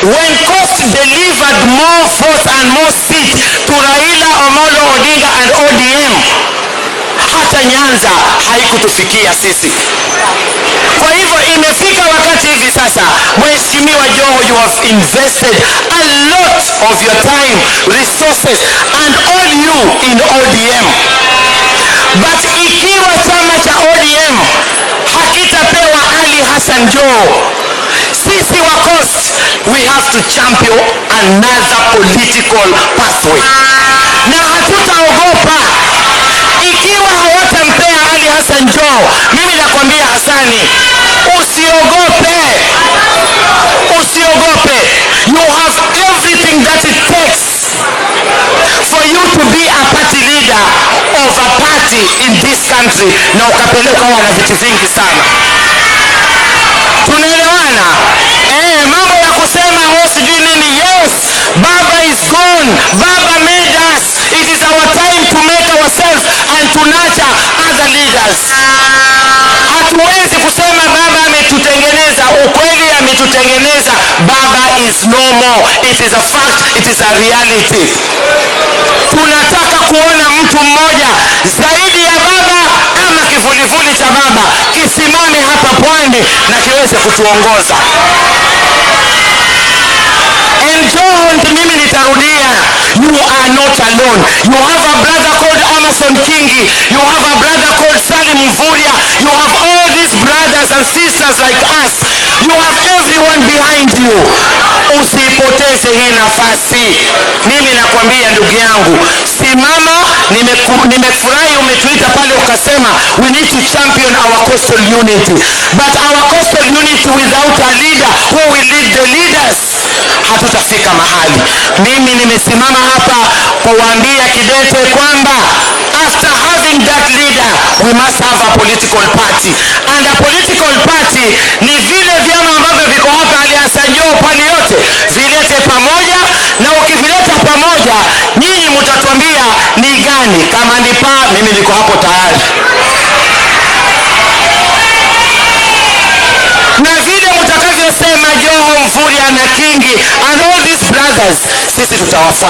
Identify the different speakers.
Speaker 1: When Coast delivered more votes and more seats to Raila Amolo Odinga and ODM, hata Nyanza haikutufikia sisi. Kwa hivyo imefika wakati hivi sasa, Mheshimiwa Joho, you have invested a lot of your time, resources and all you in ODM. But ikiwa chama cha ODM hakitapewa Ali Hassan Joho, sisi wa Coast, we have to champion another political pathway, na hatutaogopa ikiwa hawatampea Ali Hassan Joho. Mimi nakwambia Hassani, usiogope, usiogope. You have everything that it takes for you to be a party leader of a party in this country, na ukapeleka wana viti vingi sana. Tunaelewana? Eh, mambo ya kusema oh, sijui nini. Yes, Baba is gone. Baba made us. It is our time to make ourselves and to nurture other leaders. Hatuwezi kusema Baba ametutengeneza. Ukweli ametutengeneza. Baba is no more. It is a fact. It is a reality. Tunataka kuona mtu mmoja zaidi ya Baba ama kivulivuli cha Baba kisimame hapa Pwani na kiweze kutuongoza. And Joho, mimi nitarudia, you are not alone. You have a brother called Amason Kingi. You have a brother called Salim Mvurya. You have all these brothers and sisters like us. You have everyone behind you. Usipoteze hii nafasi. Mimi nakwambia ndugu yangu, simama. Nimefurahi umetuita pale ukasema we need to champion our coastal unity, but our coastal unity without a leader who will lead the leaders, hatutafika mahali. Mimi nimesimama hapa kuwaambia kidete kwamba after having that leader, we must have a political party, and a political party ni vile vyama ambavyo viko hapa, Ali Hassan Joho, pwani yote, vilete pamoja, na ukivileta pamoja, nyinyi mtatuambia ni gani. Kama ni PAA, mimi niko hapo tayari, na vile mtakavyosema Joho, Mvurya na Kingi and all these brothers, sisi tutawafuata.